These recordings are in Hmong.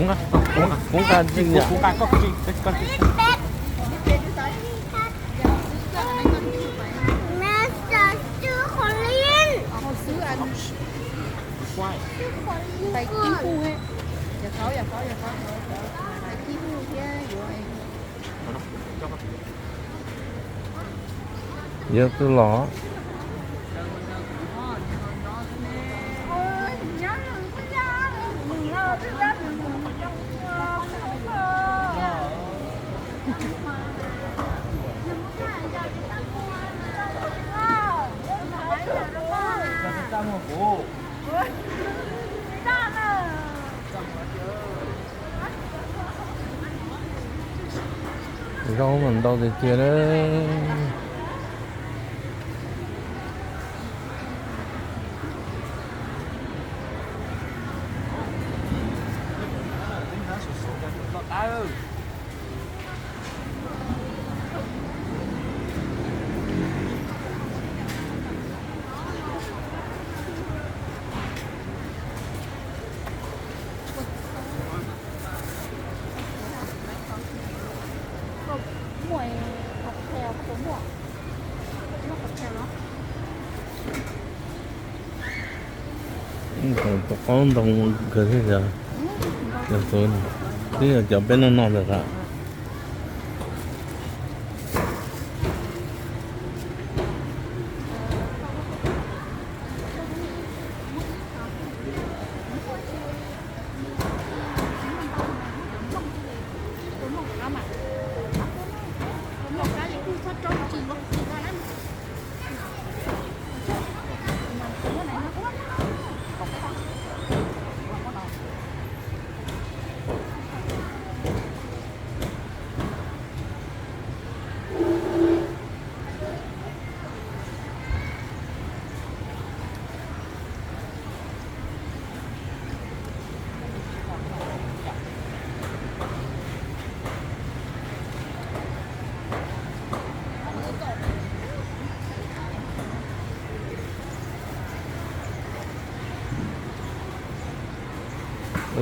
Kuv nqa ntsis, kuv nqa koj ntsis. Yog tus los. Zaub mas ntau tiag tiag na. Tus qaub ntoo kawg thiab, yog tus, twb yog cov peb noj noj ntawd tas.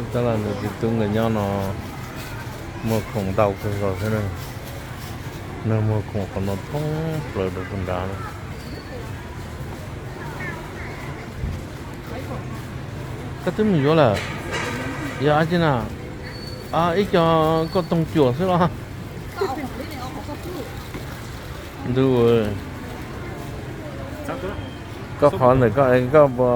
Tab lam nws tus tub nkawd nyob no muag khoom ntau kawg nkaus thiab na. Nws muag khoom qhov no thoob plaws rau puag nrad na. Koj twb mus yuav lawm. Yog dab tsi na? Ib co koj toog cuam xwb los? Ntuj, koj qhov ntawm koj, koj